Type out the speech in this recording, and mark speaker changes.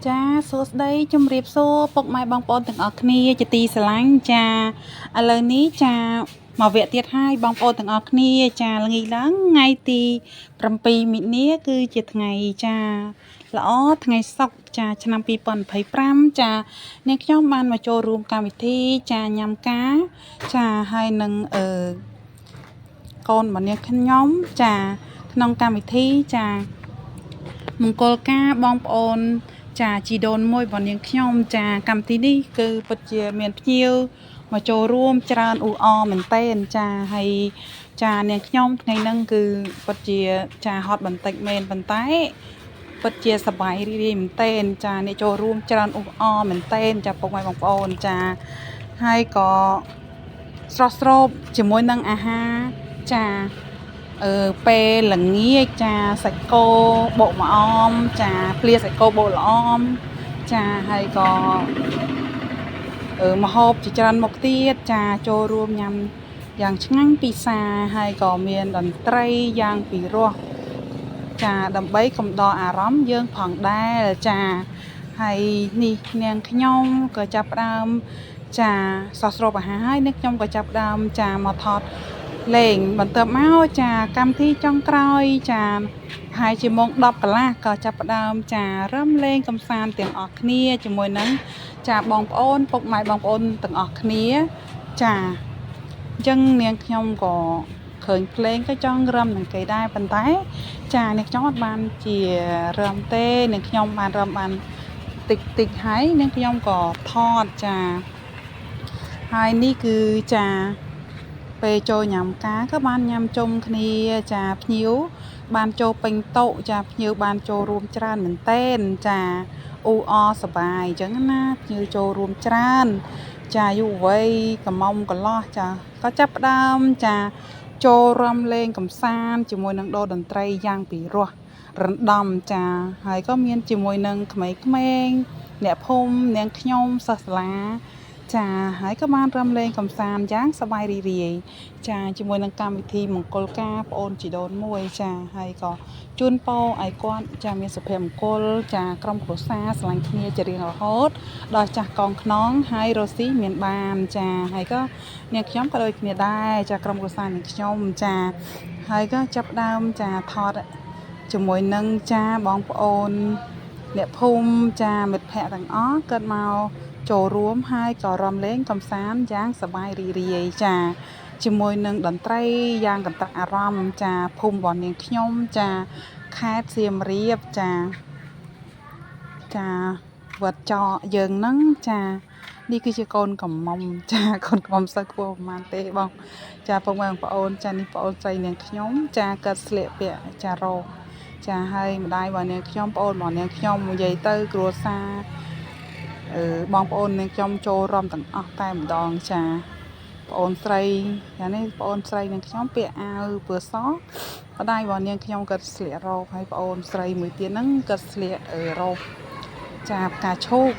Speaker 1: ចាសួស្តីជំរាបសួរពុកម៉ែបងប្អូនទាំងអស់គ្នាជាទីស្រឡាញ់ចាឥឡូវនេះចាមកវគ្គទៀតហើយបងប្អូនទាំងអស់គ្នាចាល្ងាចឡើងថ្ងៃទី7មិនិនាគឺជាថ្ងៃចាល្អថ្ងៃសុក្រចាឆ្នាំ2025ចានាងខ្ញុំបានមកចូលរួមកម្មវិធីចាញ៉ាំការចាហើយនឹងអឺកូនរបស់នាងខ្ញុំចាក្នុងកម្មវិធីចា មង្គលការបងប្អូន ចាជីដូនមួយរបស់នាងខ្ញុំចាកម្មវិធីនេះគឺពិតជាមានភ្ញៀវមកចូលរួមច្រើនអ៊ូអរមែនទែនចាហើយចានាងខ្ញុំថ្ងៃហ្នឹងគឺពិតជាចាហត់បន្តិចមែនប៉ុន្តែពិតជាសប្បាយរីករាយមែនទែនចាអ្នកចូលរួមច្រើនអ៊ូអរមែនទែនចាពុកម៉ែបងប្អូនចាហើយក៏ស្រស់ស្រូបជាមួយនឹងអាហារចា អឺពេលល្ងាចចាសាច់គោបុកម្អមចាភ្លាសាច់គោបុកល្អមចាហើយក៏អឺម្ហូបជាច្រើនមុខទៀតចាចូលរួមញ៉ាំយ៉ាងឆ្ងាញ់ពិសាហើយក៏មានតន្ត្រីយ៉ាងពិរោះចាដើម្បីកំដរអារម្មណ៍យើងផងដែរចាហើយនេះនាងខ្ញុំក៏ចាប់ផ្ដើមចាសោះស្រូបអាហារហើយនាងខ្ញុំក៏ចាប់ផ្ដើមចាមកថត លេងបន្ទាប់មកចាកម្មវិធីចុងក្រោយចាប្រហែលជាម៉ោង10កន្លះក៏ចាប់ផ្ដើមចារំលេងកំសាន្តទាំងអស់គ្នាជាមួយនឹងចាបងប្អូនពុកម៉ែបងប្អូនទាំងអស់គ្នាចាអញ្ចឹងនាងខ្ញុំក៏ឃើញភ្លេងក៏ចង់រំនឹងគេដែរប៉ុន្តែចានាងខ្ញុំអត់បានជារំទេនាងខ្ញុំបានរំបានតិចតិចហើយនាងខ្ញុំក៏ថតចាហើយនេះគឺចា ពេលចូលញ៉ាំការក៏បានញ៉ាំជុំគ្នាចាភ្ញៀវបានចូលពេញតុចាភ្ញៀវបានចូលរួមច្រើនមែនទែនចាអ៊ូអរសប្បាយអញ្ចឹងណាភ្ញៀវចូលរួមច្រើនចាយុវវ័យកំមុំកន្លោះចាក៏ចាប់ផ្ដើមចាចូលរួមលេងកំសាន្តជាមួយនឹងដូរតន្ត្រីយ៉ាងពិរោះរណ្ដំចាហើយក៏មានជាមួយនឹងក្មេងៗអ្នកភូមិនាងខ្ញុំសិស្សសាលាចាហើយក៏បានរំលែងកំសាន្តយ៉ាងសប្បាយរីករាយ ចាជាមួយនឹងកម្មវិធីមង្គលការប្អូនជីដូនមួយចាហើយក៏ជូនពរឲ្យគាត់ចាមានសុភមង្គលចាក្រុមគ្រួសារស្រឡាញ់គ្នាជារៀងរហូតដល់ចាស់កងខ្នងហើយរស់ស៊ីមានបានចាហើយក៏នាងខ្ញុំក៏ដូចគ្នាដែរចាក្រុមគ្រួសារនាងខ្ញុំចាហើយក៏ចាប់ផ្ដើមចាថតជាមួយនឹងចាបងប្អូនអ្នកភូមិចាមិត្តភ័ក្តិទាំងអស់គាត់មកចូលរួមហើយក៏រំលែងកំសាន្តយ៉ាងសប្បាយរីករាយចា ជាមួយនឹងតន្ត្រីយ៉ាងកន្ត្រាក់អារម្មណ៍ចាភូមិរបស់នាងខ្ញុំចាខេត្តសៀមរាបចាចាវត្តចកយើងហ្នឹងចានេះគឺជាកូនកំមុំចាកូនកំមុំសូវខ្ពស់ប្រហែលទេបងចាពុកម៉ែបងប្អូនចានេះប្អូនស្រីនាងខ្ញុំចាកើតស្លៀកពាក់ចារ៉ូបចាហើយម្ដាយរបស់នាងខ្ញុំប្អូនរបស់នាងខ្ញុំនិយាយទៅគ្រួសារអឺបងប្អូននាងខ្ញុំចូលរួមទាំងអស់តែម្ដងចា ប្អូនស្រីយ៉ាងនេះប្អូនស្រីនឹងខ្ញុំពាក់អាវពណ៌សម្ដាយរបស់នាងខ្ញុំគាត់ស្លៀករ៉ូបហើយប្អូនស្រីមួយទៀតហ្នឹងគាត់ស្លៀករ៉ូបចាផ្កាឈូក